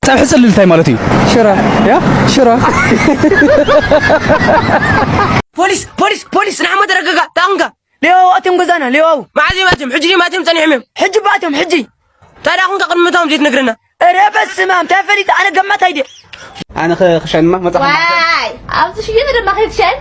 ጸብሒ ጽልል እንታይ ማለት እዩ? ሽረ። ያ? ሽረ። ፖሊስ ፖሊስ ፖሊስ ንዓመ ተረጋጋ። ታንጋ ሌዋው ኣትዮም ገዛና ሌዋው። መዓዝ ማትም ሕጂ ማትም ጸኒሕም እዮም። ሕጂ ባትዮም ሕጂ። ታዲያ ኩንካ ቅድሚ ምታም ዘይትነግረና? ኧረ በስመ ኣብ እንታይ ፈሊጥ ኣነ ገማት ኣይደ። ኣነ ክሸንማ መጻ ዋይ ኣብዚ ሽየነ ድማ ከይትሸን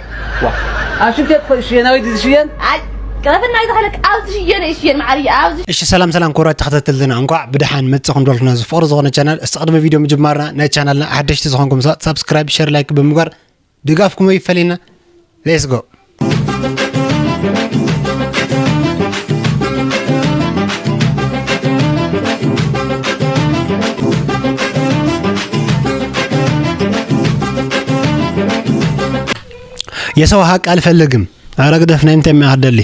ኣብ ሽንት ቤት ሽየናዊት ዝሽየን ኣይ ቀረፍና ይዛሕለክ ኣብዚ ሽየነ ይሽየን ማዓሪ ኣብዚ እሺ ሰላም ሰላም ክቡራት ተኸታተልትና እንኳዕ ብደሓን መጻኹም ዶልክና ዝፍቕሪ ዝኾነ ቻናል እስቲ ቅድሚ ቪድዮ ምጅማርና ናይ ቻናልና ሓደሽቲ ዝኾንኩም ሰባት ሳብስክራይብ ሸር ላይክ ብምግባር ድጋፍኩም ይፈለየና let's go የሰው ሀቅ አልፈልግም። አረ ግደፍ ነይ ምተሚያ ደሊ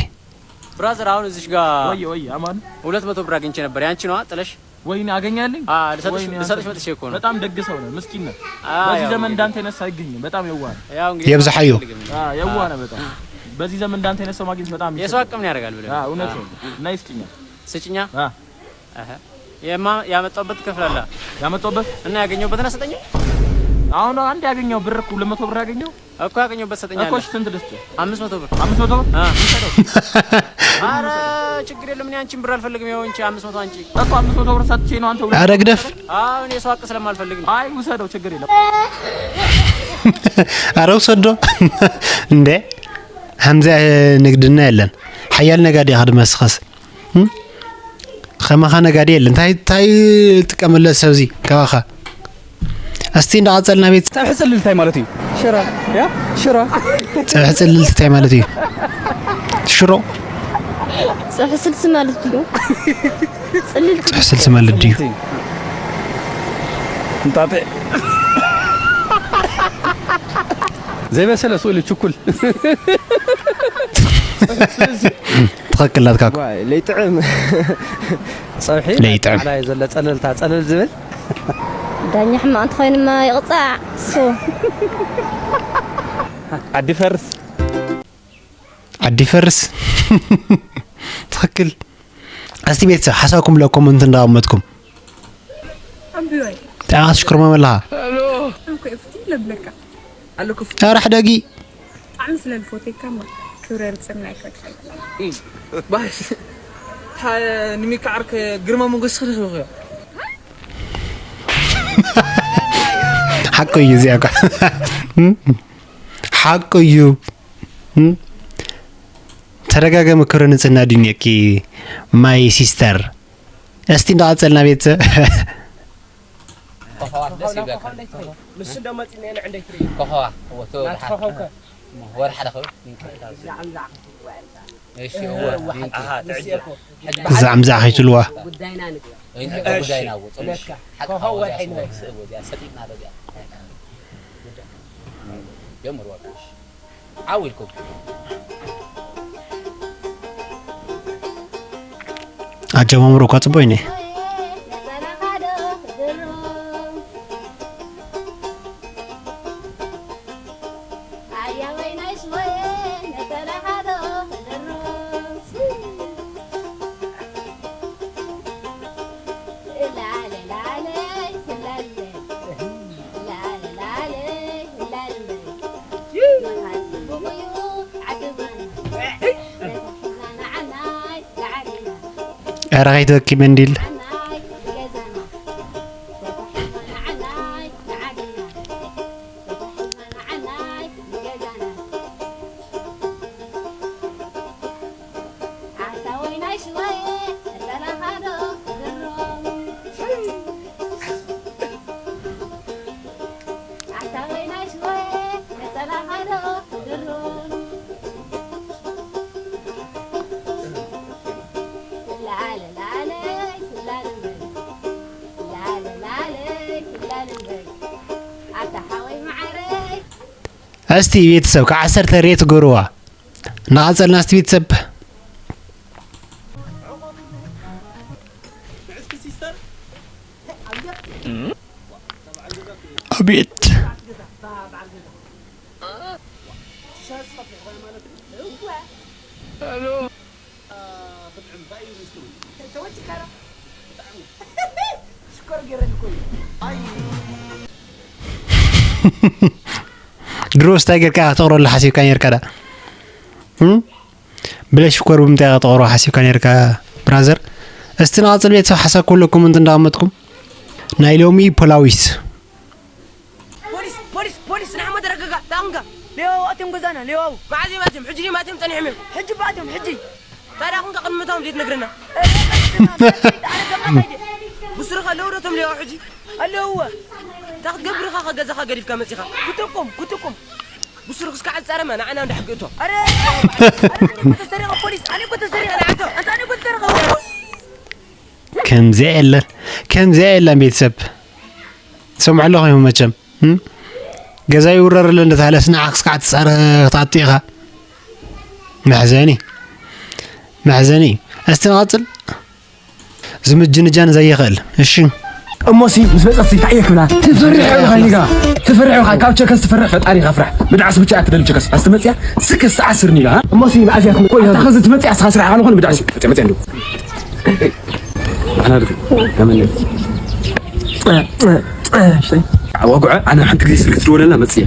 ብራዘር አሁን እዚሽ ጋር ወይ ወይ አማን ሁለት መቶ ብር አግኝቼ ነበር። ያንቺ ነዋ ጥለሽ ወይኔ አገኛለኝ አ ልሰጥሽ ወይኔ ልሰጥሽ አንተ- መጥቼ እኮ ነው። በጣም ደግ ሰው ነህ። ምስኪን ነህ። አ በዚህ ያው ዘመን እንግዲህ- እንዳንተ አይነሳ አይገኝም። በጣም የዋህ ነህ። ያው እንግዲህ የብዛሓዮ። አልፈልግም። አ፣ የዋህ ነህ በጣም። በዚህ ዘመን እንዳንተ አይነት ሰው ማግኘት በጣም የሰው የሚከብድ አቅም ነው ያደርጋል ብለህ አ፣ እውነት ነው። እና ይስጥኛ ስጭኛ አ፣ አሀ። የማ ያመጣሁበት ትከፍላለህ ያመጣሁበት እና ያገኘሁበትን አሰጠኝ አሁን አንድ ያገኘው ብር እኮ ሁለት መቶ ብር ያገኘው እኮ ያገኘሁበት እኮ ሰጠኛለህ። እሺ፣ ስንት ልስጥ? አምስት መቶ ብር አምስት መቶ ብር አ። ይሰደው። ኧረ ችግር የለም። እኔ አንቺን ብር አልፈልግም። ያው እንጂ አምስት መቶ አንቺ እኮ አምስት መቶ ብር ሰጥቼ ነው አንተ ሁለት አረ ግደፍ። አዎ እኔ የሰው ሀቅ ስለማልፈልግ ነው። አይ ውሰደው፣ ችግር የለም። አረ ውሰዶ እንዴ ሐምዛ ንግድና የለን ሓያል ነጋዴ ኢኻ ድመስኸስ ከማኻ ነጋዴ የለን እንታይ እንታይ ጥቀመለ ሰብዚ ከባኻ እስቲ እንዳቐጸልና ቤት ጸብሒ ጽልል እንታይ ማለት እዩ? ሽረ። ያ? ሽረ። ጸብሒ ጽልልቲ እንታይ ማለት እዩ? ሽሮ ጸብሒ ስልሲ ማለት እዩ። ጽልል ጸብሒ ስልሲ ማለት ድዩ? እንጣጤ ዘይበሰለ ስእሉ ችኩል ትኽክል ናትካ እኮ። ለይጥዕም ጸብሒ ለይጥዕም። ናይ ዘሎ ጸለልታ ጸለል ዝብል ዳኛ ሕማቕ እንተኾይኑማ ይቕጻዕ እሱ። ዓዲ ፈርስ ዓዲ ፈርስ ትኽክል። እስቲ ቤተሰብ ሓሳብኩም ለ ኮመንት እንዳቐመጥኩም ኣምቢዋይ ጣዕማ ትሽክርሞ መለኻ ኣንኮ ፍቲ ለብለካ ኣለኩ ኧረ ሕደጊ ብጣዕሚ ስለ ዝፈትየካ እማ ክብረ ርፅና ይፈትሐካ ባሽ ንሚካ ዓርከ ግርማ ሞገስ ክልኽልኽዮ ሓቂ እዩ እዚኣ እኳ ሓቂ እዩ ተደጋጋሚ ክብረ ንፅህና ድንየኪ ማይ ሲስተር እስቲ እንዳቐፀልና ቤተሰብ ኮኸዋ ደስ ይብለካ። ንሱ እንዶ መፂ እኒአ ንዕንደይ ትርኢ። ኮኸዋ፣ እወ፣ ትወ ናቲ ብሓ-፣ ኮኸውከ? እሞ፣ ወርሓ ዳኸው፣ ይንቀልካ። ዛዕም ዛዕም። እሺ፣ እወ፣ ይንቀል። ኣሃ፣ ትዕጀብ። ሕጂ ብሓ-፣ ዛዕም ዛዕ ከይትልዋ። ጉዳይና ንግበር። ይንቀል፣ እሺ። ጉዳይና እወ፣ ፅቡቅ። ነካ። ሓቂ ኮኸው ሓወዝ ወርሒ ያስወ-፣ ንበል። እወ፣ እዚኣ ሰጢጥና ዶ እዚኣ። ጀምር፣ ወርቂ፣ እሺ። ዓው ኢልኩም። ኣጀማምሮ እኳ ጽቡቅ እዩ። ኧረ ከይትበኪ መንዲል እስቲ ቤተሰብ ካብ ዓሰርተ ሬት ገሩዋ እናቐጸልና እስቲ ቤተሰብ ኣቤት ድሮስ እንታይ ጌርካ ተቕረሉ ሓሲብካ ኔርካ ዳ? እም? ብለ ሽኮር ብምንታይ ኢኻ ተቕርቦ ሓሲብካ ኔርካ ብራዘር? እስቲ ንቐጽል ቤተሰብ ሓሳብ ኩለኩም እንት እንዳቐመጥኩም። ናይ ሎሚ ፖላዊስ። ፖሊስ ፖሊስ ፖሊስ ንሓመ ተረጋጋ። ታንጋ ሌዋው ኣትዮም ገዛና ሌዋው። መዓዝ እዮም ኣትዮም? ሕጂ ድዮም ኣትዮም ጸኒሖም እዮም? ሕጂ ባእትዮም ሕጂ። ታዲያ ኹንካ ቅድሚ ምእታዎም ዘይትነግረና? ብስርኻ ኣለዉ ዶ እቶም ሌዋው ሕጂ? ኣለውወ። እንታይ ክትገብር ኢኻ ገዛኻ ገዲፍካ መጺኻ? ክጥቁም ክጥቁም። ብስሩ ክስካ ዓጻረማ ንዓና እንዳ ሕጊ እቶ። ኣረ ተሰሪቐ ፖሊስ ኣነ እኮ ተሰሪቐ ንዓቶ ኣንተ ኣነ እኮ ተሰሪቐ። ከምዚኣ የለን፣ ከምዚኣ የለን ቤተሰብ። ትሰምዑ ኣለኹም መቸም። እም? ገዛ ይውረር ኣሎ እንዳተባህለስ ንዓ ክስካ ዓጻረ ክትኣቱ ኢኻ። መሕዘኒ። መሕዘኒ። እስቲ ንቐጽል። ዝምጅንጃን ዘይኽእል። እሺ። እሞሲ ምስ መጸሲ እንታይ እየ ክብላ? ትፈርሕ ኢኻ ኒጋ። ትፈርሕ ኢኻ። ካብ ቸከስ ትፈርሕ ፈጣሪ ኢኻ ፍራሕ። ብድዓስ ብቻ እያ ትደሊ ቸከስ። ኣስተመጽያ ስክስ ዓስር ኒጋ። እሞሲ መዓዝ እያ ትመ-፣ ኣታ ኸዚ ትመጽያ ስኻ ስራሕ ኣልኾን ብድዓስ። መጽያ መጽያ እንዶ። ኣና ድክ። ከመን። ወጉዐ ኣነ ሓንቲ ግዜ ስልክ ትደወለላ መጽያ።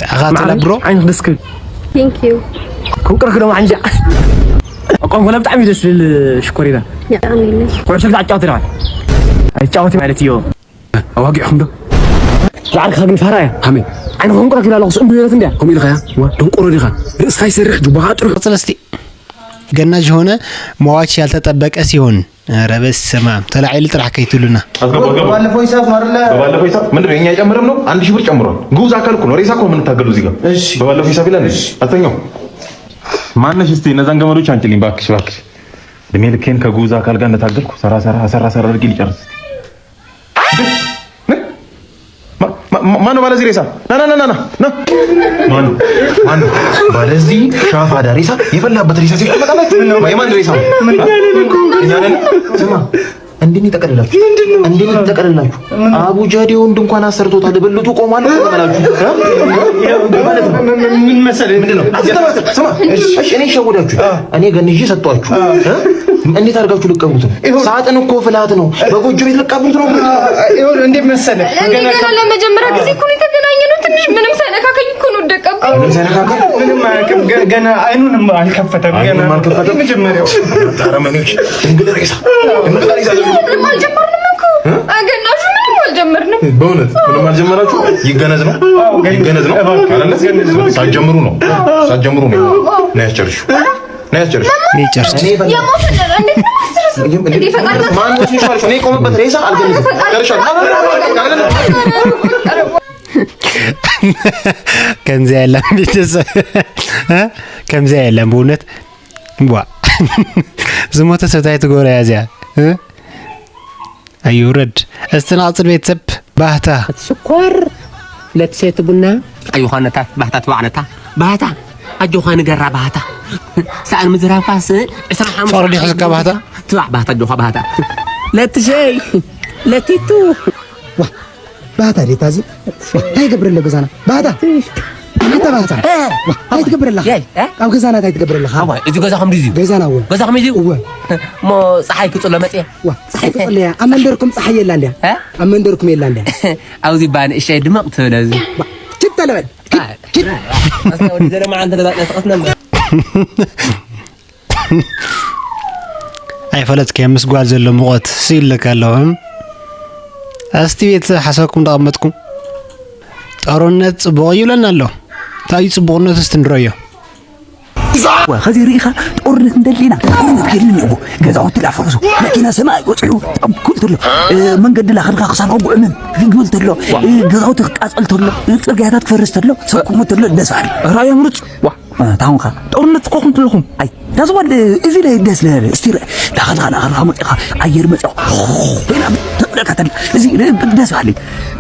ኣኻ ትላ ብሮ? ዓይንኽ ደስ ክብል። Thank you። ክንቅርክ ደሞ ዓንጃ። ኣቋም ወላ ብጣዕሚ ደስ ዝብል ሽኮሪና። የቐንየለይ። ኩዕሶ ክትጫወት ደኣ። ኣይጫወት ማለት እዩ። ኣዋጊዕኹም ዶ? ዛዕርካ ግን ፋራ እያ። ሃመይ። ዓይንኻ ክንቅረክ ኢላ ኣለኹ፣ ስእንዱ ይረት እንድያ። ከምኡ ኢልኻያ? ዋ፣ ደንቆሮ ዲኻ? ርእስኻ ይሰርሕ፣ ጁባኻ ጥርሑ። ቀጽል እስቲ። ገናዥ ሆነ ሟች ያልተጠበቀ ሲሆን፣ ኧረ በስመ አብ፣ ተላዒሉ ጥራሕ ከይትብሉና። አስገባ፣ አስገባ። በባለፈው ሂሳብ ነው አይደለ? በባለፈው ሂሳብ ምንድን ነው? የኛ የጨመረም ነው? አንድ ሺህ ብር ጨምሯል። ግዑዝ አካል እኮ ነው። ሬሳ እኮ ነው የምንታገለው እዚህ ጋር። እሺ። በባለፈው ሂሳብ ይላል። እሺ። አስተኛው። ማነሽ እስቲ እነዛን ገመዶች አንቺልኝ ባክሽ፣ ባክሽ። እድሜ ልኬን ከግዑዝ አካል ጋር እንደታገልኩ ሰራ፣ ሰራ፣ ሰራ፣ ሰራ አድርጌ ልጨርስ እስቲ። ማ-፣ ማ-፣ ማ-፣ ማነው ባለዚህ ሬሳ? ና፣ ና፣ ና፣ ና፣ ና። ማነው? ማነው? ባለዚህ ሻፋዳ ሬሳ የፈላበት ሬሳ ሲል ትመጣላችሁ? የማን ሬሳ ነው? እኛ ነን? ስማ፣ እንዲህ ነው የጠቀለላችሁ። ምንድን ነው? እንዲህ ነው የጠቀለላችሁ። ምን? አቡጃዴውን ድንኳን አሰርቶታል። ብልቱ ቆሟል እኮ ነው የምላችሁ። እ? ምን ማለት ነው? ምን፣ ምን፣ ምን መሰለህ? ምንድን ነው? አትተባተር። ስማ፣ እሺ፣ እኔ ሸወዳችሁ። አ። እኔ ገንዤ ሰጠኋችሁ። አ። እ? እንዴት አድርጋችሁ ልቀብሩት ነው? ይኸው ሳጥን እኮ ፍላት ነው። በጎጆ ቤት ልቀብሩት ነው። ይኸው እንዴት መሰለህ? እኔ ገና ገና ከ- ለመጀመሪያ ጊዜ እኮ ነው የተገናኘነው። ትንሽ ምንም ሳይነካከኝ እኮ ነው ወደቀብኝ። ምንም ሳይነካከኝ? ምንም አያውቅም። ገ-፣ ገና አይኑንም አልከፈተም። አይኑንም ገና አልከፈተም? የመጀመሪያው። አረመኔዎች። ድንግል ሬሳ። ድንግል ሬሳ። ምንም አልጀመርንም እኮ። እ? አገናሹ ምንም አልጀመርንም። በእውነት ምንም አልጀመራችሁ? ይገነዝ ነው? አዎ፣ ገነዝ። ይገነዝ ነው? እባክህ፣ አይደለ? ገነዝ ነው። ሳትጀምሩ ነው። ሳትጀምሩ ነው። ና ያስጨርሹ። ና ያስጨርሹ። እኔ ጨርሼ። እኔ ፈ- የሞት ነገር እንዴት ነው ማስጨረስ? እንዴ ፈጣሪ ነው። ማን ነው ሲሻልሽ? እኔ ቆምበት ሬሳ አልገለጽም። ፈጣሪ ጨርሻለሁ። ከምዚኣ የለን ቤተሰብ። እ? ከምዚኣ የለን ብእውነት። ቧ። ዝሞተ ሰብ ታይ ትገብሮ እያ እዚኣ? እ? ኣይውረድ። እስቲ ንቐጽል ቤተሰብ። ባህታ። ስኳር ለትሰቲ ቡና። ኣይ ዮሃንታ፣ ባህታ ትባዕነታ። ባህታ። ኣጆኻ ንገራ ባህታ። ሰኣን ምዝራብካስ ዕስራ ሓሙሽተ ፈቕዲ ሕዝካ ባህታ? ትባዕ ባህታ ኣጆኻ ባህታ። ለትሸይ፣ ለቲቱ። ዋ፣ ባህታ ዴታ እዚ። ዋ፣ እንታይ ይገብር ኣሎ ገዛና? ባህታ። ኣንተ ባህታ። እ። ዋ፣ እንታይ ትገብር ኣለኻ? የይ፣ እ? ኣብ ገዛና እንታይ ትገብር ኣለኻ? ኣዋ፣ እዚ ገዛኹም ድዩ? ገዛና እወ። ገዛኹም እዩ? እወ። እሞ ፀሓይ ክፅሎ መፅየ። ዋ፣ ፀሓይ ክፅሎ እያ። ኣብ መንደርኩም ፀሓይ የላ እንድያ? እ? ኣብ መንደርኩም የላ እንድያ? ኣብዚ እባ ንእሽተይ ድምቕ ትብል ኣብዚ። ባ፣ ኪድ ተለበል። ኪድ፣ ኪድ። ኣስታ ወዲ ዘለማ ዓንተ ነዛ ቀስቀስና እምበር። ኣይፈለጥክዮ ምስ ጓል ዘሎ ሙቐት ስኢለካ ኣለኹ። እስቲ ቤተሰብ ሓሳብኩም ተቐመጥኩም። ጦርነት ጽቡቕ እዩ ይብለና ኣሎ። እንታይ እዩ ጽቡቕነቱ እስቲ ንረዮ። ዋ፣ ኸዚ ርኢኻ ጦርነት እንደሊና ጦርነት የለን እኮ። ገዛውቲ ላፈርሱ፣ መኪና ሰማይ ወፂዑ ጠብኩል ተሎ፣ እ፣ መንገዲ ላኸድካ ክሳን ወጉዕምን ሪግብል ተሎ፣ እ፣ ገዛውቲ ክቃጸል ተሎ፣ እ፣ ጽርግያታት ክፈርስ ተሎ፣ ሰብ ክሞት ተሎ ደስ በሃሊ። ራእዮ ምሩጽ። ዋ፣ እ፣ ታሁንካ ጦርነት እኮ ኹም ትለኹም። ኣይ፣ ዳስ ዋል፣ እዚ ላይ ደስ ለለ። እስቲ ረ-፣ ላኸድካ ላኸድካ መፂኻ ኣየር መፂኻ ኮይና ተብለካ ተላ። እዚ ደስ በሃሊ።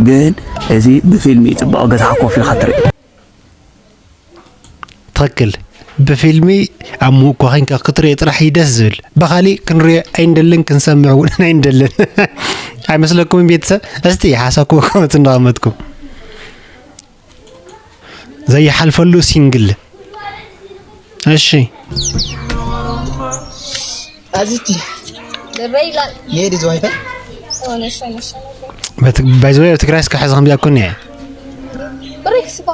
ግን እዚ ብፊልም እዩ ጽባቐ ገዛኻ ኮፍ ኢልካ ትርኢ። ትኽክል። ብፊልሚ ኣብ ምውኳ ኺንካ ክትሪኦ ጥራሕ እዩ ደስ ዝብል። ብኻሊእ ክንሪኦ ኣይንደልን፣ ክንሰምዕ እውን ኣይንደልን። ኣይመስለኩምን ቤተሰብ? እስቲ ሓሳብኩም ኮመንት እንዳቐመጥኩም። ዘይሓልፈሉ ሲንግል። እሺ። ኣዚቲ ደበይ ይላል። ይሄድ ይዞ አይታ። ባይዘወይ ኣብ ትግራይ እስከ ሕዚ ከምዚኣ ኩን እየ። ብሬክስ እኮ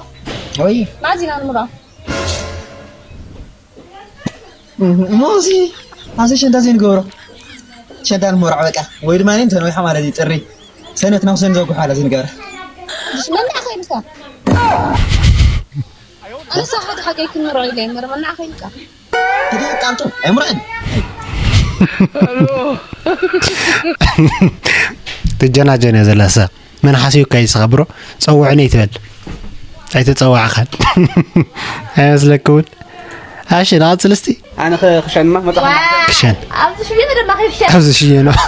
ወይ መዓዝ ኢና ንምርዖ? እሞ እዚ ኣብዚ ሸንዳ ዘይንገብሮ ሸንዳ ንመርዖ በቃ ወይ ድማ እንተ ነዊሓ ማለት እዩ ጥሪ ሰነት ናብ ሰን ዘጉሓላ ዘይንገብረ መምንዓ ከይልካ ኣነሳ ሓደ ሓቀይ ክንምርዖ ኢለ እየ እምበር መምንዓ ከይልካ ቃልጡ ኣይምርዕን ትጀናጀን እያ ዘላ ሰብ መን ሓሲብካ ይስኻ ብሮ ጸውዕኒ ይትበል ኣይተጸዋዕኻን ኣይመስለክውን ኣሽ ንቐጽል እስቲ ኣነ ክሸንማ መጣ ክሸን ኣብዚ ሽየን ድማ ከይፍሸ ኣብዚ ሽየን ኣብ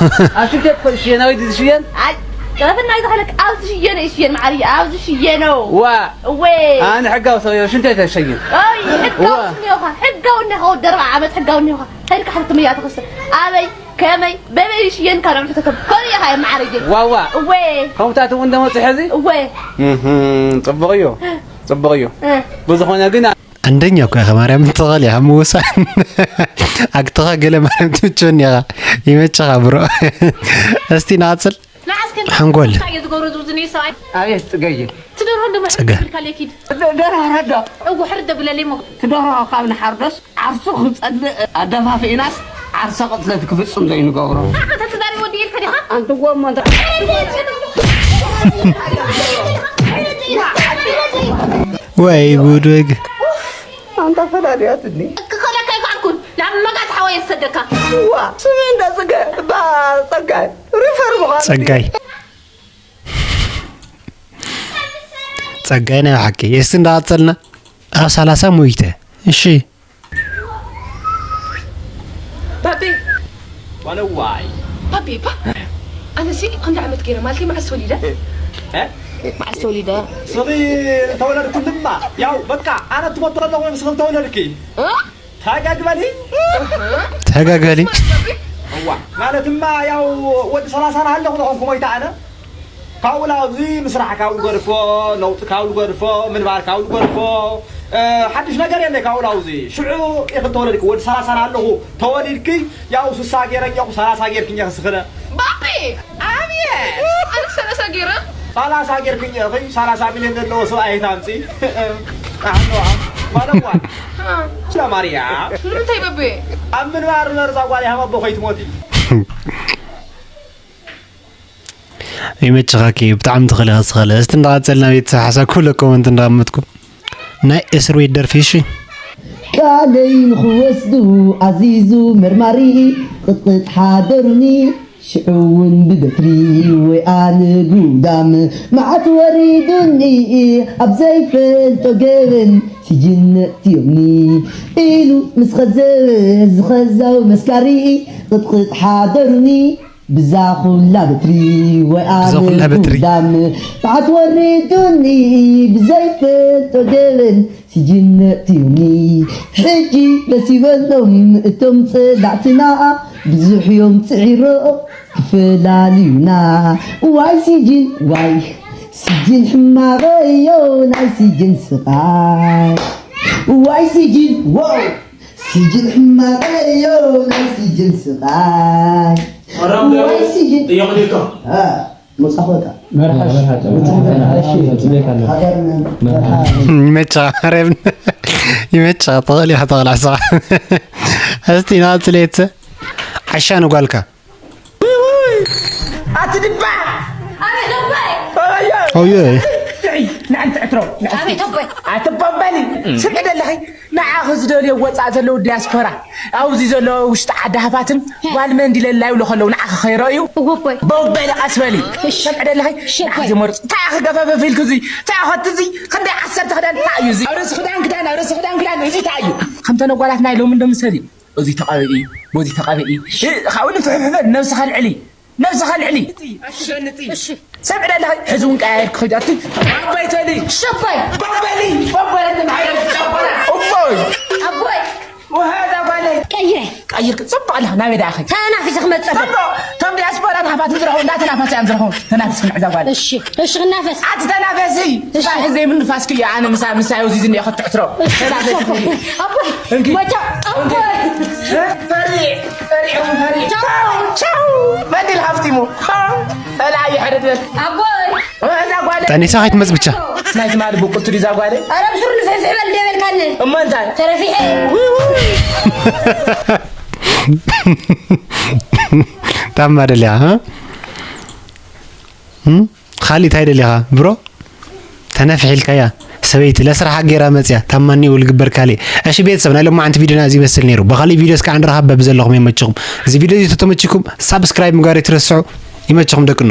ሽንቴ ትፈልጥ ሽየናዊት እዚ ሽየን ኣይ ጥረፍና ይተኸለክ ኣብዚ ሽየን እዩ ሽየን መዓርየ ኣብዚ ሽየን ነው ዋ እወ ኣነ ሕጋዊ ሰብ እየ ሽንቴ ተሸይን ኣይ ሕጋዊ ስሚዮኻ ሕጋዊ እንዲኻ ወዲ ኣርባዓ ዓመት ሕጋዊ እንዲኻ ከይድካ ሕልክምያ ተኸስተ ኣበይ ከመይ በበይ ሽየን ካብ ንዕም ተከብ ኮሪያ ኻየ መዓርየ ዋዋ እወ ከምታት እውን እንደመፅእ ሕዚ እወ ጽቡቕ እዩ ጽቡቕ እዩ ብዝኾነ ግን አንደኛ እኮ ኢኻ ማርያም ትኽእል ኢኻ ምውሳን ኣግትኻ ገለ ማርያም ትምችወኒ ኢኻ ይመችኻ ብሮ እስቲ ንቐጽል ሓንጎል ኣቤት ጽገየ ደርሃ ረዳ እወ ሕርደ ብለለይ ሞ ትደርሆ ካብ ንሓርዶስ ዓርሱ ክጸልእ ኣደፋፊእናስ ዓርሰ ቅትለት ክፍጽም ዘይንገብሮ ኣንተ ትዛሪ ወዲ ኢልካ ዲኻ ኣንትዎ እሞ ወይ ጉድ ወይ ግ- ኣንታ ፈላልያትኒ ክኸለካ ይከዓኩን ናብ መጋት ሓወየ ዝሰደካ ዋ ስሚ እንዳ ጽገ ባ ጸጋይ ሪፈር ምዃኑ ጸጋይ ጸጋይ ናይ ሓቂ እስቲ እንዳቐጸልና ኣብ ሰላሳ ሞይተ እሺ ባቤ ዋለዋይ ባቤ ባ ኣነሲ ክንዲ ዓመት ገይረ ማለት መዓስ ተወሊደ መዓስ ተወሊደ ስኺ ተወለድኩ ድማ ያው በቃ ኣነ ትሞት ከለኹ ስኺ ተወለድኪ ታጋግ በሊ ተጋጋሊ እዋ ማለትማ ያው ወዲ ሰላሳ ናሃለኹ ዝኾንኩ ሞይታ ኣነ ካብኡ ላብዚ ምስራሕ ካብ ልገድፎ ነውጢ ካብ ልገድፎ ምንባር ካብ ልገድፎ ሓድሽ ነገር የለ ካብኡ ላብዚ ሽዑ ኢኽል ተወለድኪ ወዲ ሰላሳ ናሃለኹ ተወሊድኪ ያው ስሳ ገይረ ኛኹ ሰላሳ ገይርክኛ ክስኽነ ባቢ ኣብየ ኣነ ሰላሳ ገይረ ሰላሳ ገይርክኛ ኺ ሰላሳ ሚልዮን ዘለዎ ሰብ ኣየት ኣምፂ ኣሕለዋ ማለዋ ስለ ማርያ ንምንታይ በቤ ኣብ ምንባር መርዛ ጓል ሃመቦ ከይትሞቲ ይመችኻኪ ብጣዕሚ ትኽእሊ ከስኸለ እስቲ እንዳቐፀልና ቤተሰብ ሓሳብ ኩለ ኮመንት እንዳቐመጥኩም ናይ እስር ቤት ደርፊ እሺ ቃለይ ንኽወስዱ ኣዚዙ መርማሪ ቅጥቅጥ ሓደሩኒ ሽዑ እውን ብበትሪ ወይ ኣነ ጉዳም መዓት ወሪዱኒ ኣብ ዘይፈልጦ ገበን ስጅን ነእትዮምኒ ኢሉ ምስ ኸዘበ ዝኸዛው መስካሪ ቅጥቅጥ ሓደሩኒ ብዛ ኩላ በትሪ ወይ ኣነ ብዛ ኩላ በትሪ። ጉዳም መዓት ወሪዱኒ ብዘይፈልጦ ገበን ስጅን ነእትዩኒ ሕጂ ደስ ይበሎም እቶም ጸላእትና ብዙሕ እዮም ጽዒሮም ክፈላልዩና ዋይ ስጅን ዋይ ስጅን ሕማቐዮ ናይ ስጅን ስቓይ ዋይ ስጅን ዋይ ስጅን ሕማቐዮ ናይ ስጅን ስቓይ ዋይ ስጅን ጥያቄ ዲካ መጻፈታ መርሓ ይመቻ ማርያም ይመቻ ተቐል ኢኻ ተቐል ዓሳ እስቲ ናብ ትሌት ዓሻ ንጓልካ ኣትድባ ኦየ ንዓንቲ ዕትሮ ኣትቦበሊ ስምዒ ደለኺ ንዓኺ ዝደልዮ ወፃእ ዘለዉ ዲያስፖራ ኣብዚ ዘሎ ውሽጢ ዓዲ ሃፋትም ጓል መን ዲለላ ይብሉ ከለዉ ንዓኺ ከይረእዩ እወቦይ በውበሊ ቀስ በሊ ሸምዕደለኺ ሸቦይ። ንዓኺ ዝመርፁ እንታይ ኢኺ ገፈፈፍ ኢልኪ እዚ እንታይ ኢኺ እዚ ክንደይ ዓሰርተ ክዳን እንታይ እዩ እዚ ኣብ ርእሲ ክዳን ክዳን ኣብ ርእሲ ክዳን ክዳን እዚ እንታይ እዩ ከምተን ጓላት ናይ ሎሚ እንዶ ምሰሊ እዚ ተቐበኢ በዚ ተቐበኢ ካብኡ ንፍሕፍሕበል ነብስኻ ልዕሊ ነብስኻ ልዕሊ ሰምዕደለኺ ሕዚ እውን ቀያየር ክኸይድ ኣቲ ኣባይ ተሊ ሸባይ ባበሊ ባበሊ እቦይ ኣቦይ ወሃዳ ጓለይ ቀይረ ቀይር ጽቡቕ ኣለኻ ናበይ ደኣ ኸይ ተናፊሰ ክመጽእ እኮ። ጽቡቕ ከም ዲያስፖራ ናፋት ዝረኸቡ እንዳተናፈሰ እዮም ዝረኸቡ ተናፊስ ክንዕዛ ጓል እሺ እሺ ክናፈስ ኣቲ ተናፈሲ እሺ። ሳሒ ዘይብሉ ንፋስ ክዮ ኣነ ምሳ ምሳይ ወዚዝኒ እየ ክትሕትሮ ተናፈሲ ኣቦይ እንኪ። መጫ ኣቦይ ፈሪ ቻው። በድል ሃፍቲሙ። ሰላም ይሕደድ በል። ኣቦይ እዛ ጓለ ጠኒሳ ከይትመጽ ብቻ። ናይ ትማሊ ብቁልቱ ዲዛ ጓለ። ኣረ ብሱር ንስሕስሕ በል ደበልካኒ እሞ እንታይ? ተረፊሐ ታማ ደሊያ እ? እም? ካሊእ እንታይ ደሊኻ ብሮ? ተነፍሒልካያ ሰበይቲ ለስራሓ ገይራ መፅያ ታማኒ ውል ግበር ካሊእ። እሺ ቤተሰብ ናይ ሎማዓንቲ ቪዲዮና እዚ ይመስል ነይሩ። ብኻሊእ ቪዲዮ እስከ ንራኸብ። በብዘለኹም የመችኹም። እዚ ቪዲዮ እዚ ተተመችኩም ሳብስክራይብ ምግባር ኣይትረስዑ። ይመችኹም ደቅኖ።